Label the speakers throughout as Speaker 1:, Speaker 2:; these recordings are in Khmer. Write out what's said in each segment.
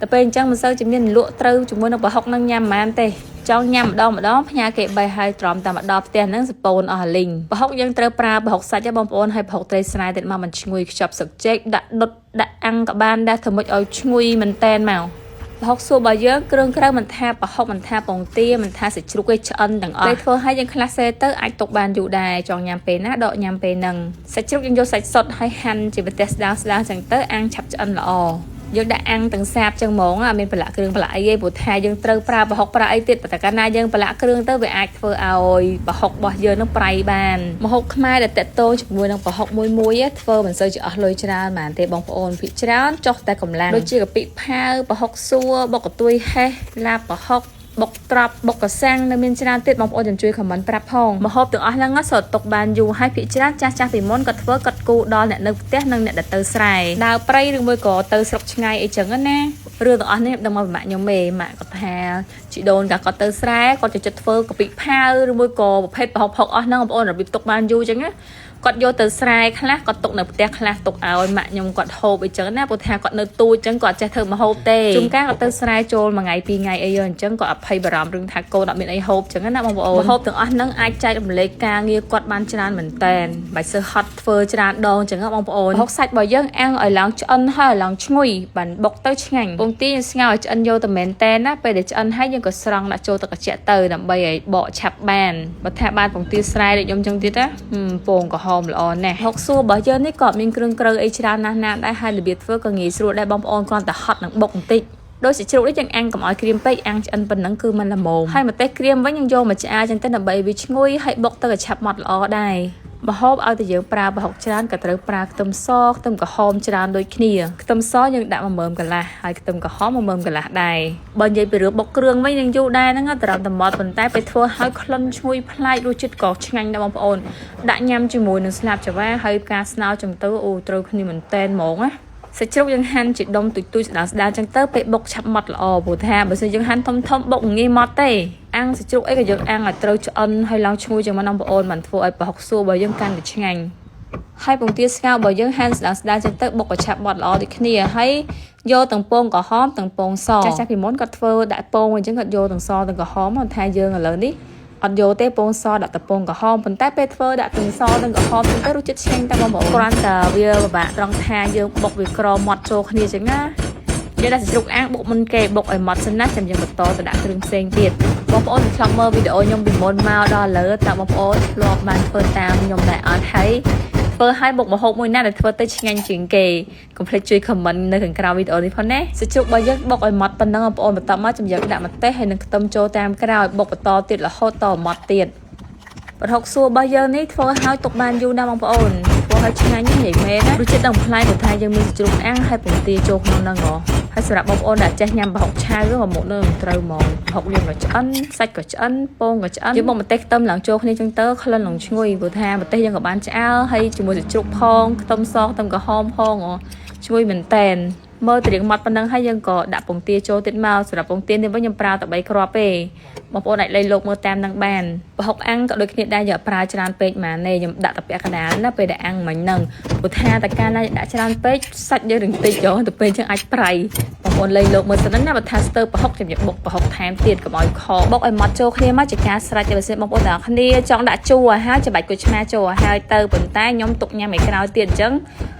Speaker 1: ដល់ពេលអញ្ចឹងមិនសូវជាមានលក់ត្រូវជាមួយនឹងប្រហុកនឹងញ៉ាំហ្មងទេចង់ញ៉ាំម្ដងម្ដងផ្ញើគេបេះឲ្យត្រមតែមកដល់ផ្ទះហ្នឹងសពូនអស់លីងប្រហុកយើងត្រូវប្រើប្រហុកសាច់ហ៎បងប្អូនហើយប្រហុកត្រីស្រែទៀតមកមិនឈ្ងុយខ្ចប់សឹកចេកដាក់ដុតដាក់អាំងក៏បានដែរធ្វើម៉េចឲ្យឈ្ងុយមែនតែនមកប្រហុកសួររបស់យើងគ្រឿងក្រៅមិនថាប្រហុកមិនថាពងទាមិនថាសាច់ជ្រូកទេឆ្អិនទាំងអស់ពេលធ្វើឲ្យយើងខ្លះសេទៅអាចទុកបានយូរដែរចង់ញ៉ាំពេលណាដកញ៉ាំពេលហ្នឹងសាច់ជ្រូកយើងយកសាច់សុទ្ធហើយហាន់ជាប្រទេសស្ដាងស្ដាងចឹងទៅអាំងឆាប់ឆ្អិនល្អយើងដាក់អាំងទាំងសាបចឹងហ្មងអត់មានប្រឡាក់គ្រឿងប្រឡាក់អីទេព្រោះថាយើងត្រូវប្រើប្រហុកប្រើអីទៀតតែកាលណាយើងប្រឡាក់គ្រឿងទៅវាអាចធ្វើឲ្យប្រហុករបស់យើងនឹងប្រៃបានម្ហូបខ្មែរដែលតាក់ទងជាមួយនឹងប្រហុកមួយមួយធ្វើមិនសូវជាអស់លុយច្រើនហ្មងទេបងប្អូនភាគច្រើនចុះតែកម្លាំងដូចជាកាពិផាវប្រហុកសួរបុកកទួយហេះឡាបប្រហុកបុកត្រប់បុកកសាំងនៅមានច្រើនទៀតបងប្អូនចាំជួយ comment ប្រាប់ផងម្ហូបទាំងអស់ហ្នឹងសុទ្ធទុកបានយូរហើយភាគច្រើនចាស់ចាស់ពីមុនគាត់ធ្វើគាត់គូដល់អ្នកនៅផ្ទះនិងអ្នកដែលទៅស្រែដើរព្រៃឬមួយក៏ទៅស្រុកឆ្ងាយអីចឹងណារឿងទាំងអស់នេះដឹងមកពីម៉ាក់ខ្ញុំទេម៉ាក់គាត់ថាជីដូនកាគាត់ទៅស្រែគាត់ចូលចិត្តធ្វើកាពិផាវឬមួយក៏ប្រភេទប្រហុកផុកអស់ហ្នឹងបងប្អូនរបៀបទុកបានយូរចឹងណាគាត់យកទៅស្រែខ្លះគាត់ទុកនៅផ្ទះខ្លះទុកឲ្យម៉ាក់ខ្ញុំគាត់ហូបអីចឹងណាព្រោះថាគាត់នៅទូចចឹងគាត់ចេះធ្វើម្ហូបទេជួនកាលគាត់ទៅស្រែចូលមួយថ្ងៃពីរថ្ងៃអីអញ្ចឹងគាត់អភ័យបារម្ភរឿងថាកូនអត់មានអីហូបចឹងណាបងប្អូនម្ហូបទាំងអស់ហ្នឹងអាចចែករំលែកការងារគាត់បានច្រើនមែនតែនបាច់សើហត់ធ្វើច្រើនដងចឹងណាបងប្អូនហុកសាច់របស់យើងអាំងឲ្យឡើងឆ្អិនហើយឲ្យឡើងឈ្ងុយបានបុកទៅឆ្ងាញ់ពងទាយើងស្ងោរឲ្យឆ្អិនយកតែមែនតែនណាពេលដែលឆ្អិនហើយយើងក៏ស្រង់ដាក់ចូលទឹកត្រជាក់ទៅដើម្បីឲ្យបកឆាប់បានបើថាបានពងទាស្រែដូចខ្ញុំចឹងទៀតណាពងក្រហមល្អណាស់ហុកសួររបស់យើងនេះក៏មានគ្រឿងក្រៅអីច្រើនណាស់ណាដែរហើយរបៀបធ្វើក៏ងាយស្រួលដែរបងប្អូនគ្រាន់តែហត់និងបុកបន្តិចដូចសាច់ជ្រូកនេះយើងអាំងកុំឲ្យក្រៀមពេកអាំងឆ្អិនប៉ុណ្ណឹងគឺមិនល្មមហើយម្ទេសក្រៀមវិញយើងយកមកឆ្អាចឹងទៅដើម្បីវាឈ្ងុយហើយបុកទៅក៏ឆាប់ម៉ត់ល្អដែរម្ហូបឲ្យតែយើងប្រើប្រហុកច្រើនក៏ត្រូវប្រើខ្ទឹមសខ្ទឹមក្រហមច្រើនដូចគ្នាខ្ទឹមសយើងដាក់1ម៉ឺនកន្លះហើយខ្ទឹមក្រហម1ម៉ឺនកន្លះដែរបើនិយាយពីរឿងបុកគ្រឿងវិញនឹងយូរដែរហ្នឹងត្រឹមតែម៉ត់ប៉ុន្តែពេលធ្វើឲ្យក្លិនឈ្ងុយប្លែករសជាតិក៏ឆ្ងាញ់ដែរបងប្អូនដាក់ញ៉ាំជាមួយនឹងស្លាបចាវ៉ាហើយផ្កាស្នោចឹងទៅអូត្រូវគ្នាមែនតែនហ្មងណាសាច់ជ្រូកយើងហាន់ជាដុំទុយទុយស្ដើងស្ដើងចឹងទៅពេលបុកឆាប់ម៉ត់ល្អព្រោះថាបើសិនយើងហាន់ធំធំបុកងាយម៉ត់ទេអាំងសាច់ជ្រូកអីក៏យើងអាំងឲ្យត្រូវឆ្អិនហើយឡើងឈ្ងុយចឹងមកបងប្អូនមិនធ្វើឲ្យប្រហុកសួររបស់យើងកាន់តែឆ្ងាញ់ហើយពងទាស្ងោររបស់យើងហាន់ស្ដើងស្ដើងចឹងទៅបុកក៏ឆាប់ម៉ត់ល្អដូចគ្នាហើយយកទាំងពងក្រហមទាំងពងសចាស់ចាស់ពីមុនគាត់ធ្វើដាក់ពងអញ្ចឹងគាត់យកទាំងសទាំងក្រហមគាត់ថាយើងឥឡូវនេះអត់យកទេពងសដាក់តែពងក្រហមប៉ុន្តែពេលធ្វើដាក់ទាំងសទាំងក្រហមចឹងទៅរសជាតិឆ្ងាញ់តែបងប្អូនគ្រាន់តែវាពិបាកត្រង់ថាយើងបុកវាក្រមាត់ចូលគ្នាចឹងណាយើងដាក់សាច់ជ្រូកអាំងបុកមុនគេបុកឲ្យម៉ត់សិនណាចាំយើងបន្តទៅដាក់គ្រឿងផ្សេងទៀតបងប្អូនធ្លាប់មើលវីដេអូខ្ញុំពីមុនមកដល់ឥឡូវតើបងប្អូនធ្លាប់បានធ្វើតាមខ្ញុំដែរអត់ហើយធ្វើឲ្យបុកម្ហូបមួយណាដែលធ្វើទៅឆ្ងាញ់ជាងគេកុំភ្លេចជួយ comment នៅខាងក្រោមវីដេអូនេះផងណាសាច់ជ្រូករបស់យើងបុកឲ្យម៉ត់ប៉ុណ្ណឹងបងប្អូនបន្តមកចាំយើងដាក់ម្ទេសហើយនឹងខ្ទឹមចូលតាមក្រោយបុកបន្តទៀតរហូតតម៉ត់ទៀតប្រហុកសួររបស់យើងនេះធ្វើឲ្យទុកបានយូរណាស់បងប្អូនធ្វើឲ្យឆ្ងាញ់និយាយមែនណារសជាតិដឹងប្លែកព្រោះថាយើងមានសាច់ជ្រូកអាំងហើយពងទាចូលក្នុងហ្នឹងហ៎ហើយសម្រាប់បងប្អូនដែលចេះញ៉ាំប្រហុកឆៅមកមុខនឹងត្រូវហ្មងប្រហុកយើងក៏ឆ្អិនសាច់ក៏ឆ្អិនពងក៏ឆ្អិនយើងបុកម្ទេសខ្ទឹមឡើងចូលគ្នាចឹងទៅក្លិនឡើងឈ្ងុយព្រោះថាម្ទេសយើងក៏បានឆ្អើហើយជាមួយសាច់ជ្រូកផងខ្ទឹមសខ្ទឹមក្រហមផងឈ្ងុយមែនតែនមើលត្រៀងម៉ត់ប៉ុណ្ណឹងហើយយើងក៏ដាក់ពងទាចូលទៀតមកសម្រាប់ពងទានេះវិញខ្ញុំប្រើតែ3គ្រាប់ទេបងប្អូនអាចលៃលោកមើលតាមនឹងបានប្រហុកអាំងក៏ដូចគ្នាដែរយកប្រើច្រើនពេកម៉ានទេខ្ញុំដាក់តែពាក់កណ្ដាលណាពេលដែលអាំងមិញហ្នឹងព្រោះថាតែកាលណាដាក់ច្រើនពេកសាច់យើងរឹងតិចយោទៅពេលចឹងអាចប្រៃបងប្អូនលៃលោកមើលសិនណាបើថាស្ទើប្រហុកចាំយកបុកប្រហុកថែមទៀតកុំឲ្យខបុកឲ្យម៉ត់ចូលគ្នាមកជាការស្រេចតែបើសិនបងប្អូនទាំងគ្នាចង់ដាក់ជូរឲ្យហើយចាំបាច់គុយឆ្មាចូលឲ្យហើយទៅប៉ុន្តែខ្ញុំទុកញ៉ាំឲ្យក្រោយទៀតអញ្ចឹង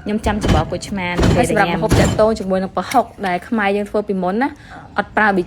Speaker 1: ខ្ញុំចាំច្បល់គុយឆ្មាហើយសម្រាប់ម្ហូបតាក់ទងជាមួយនឹងប្រហុកដែលខ្មែរយើងធ្វើពីមុនណាអត់ប្រើប៊ី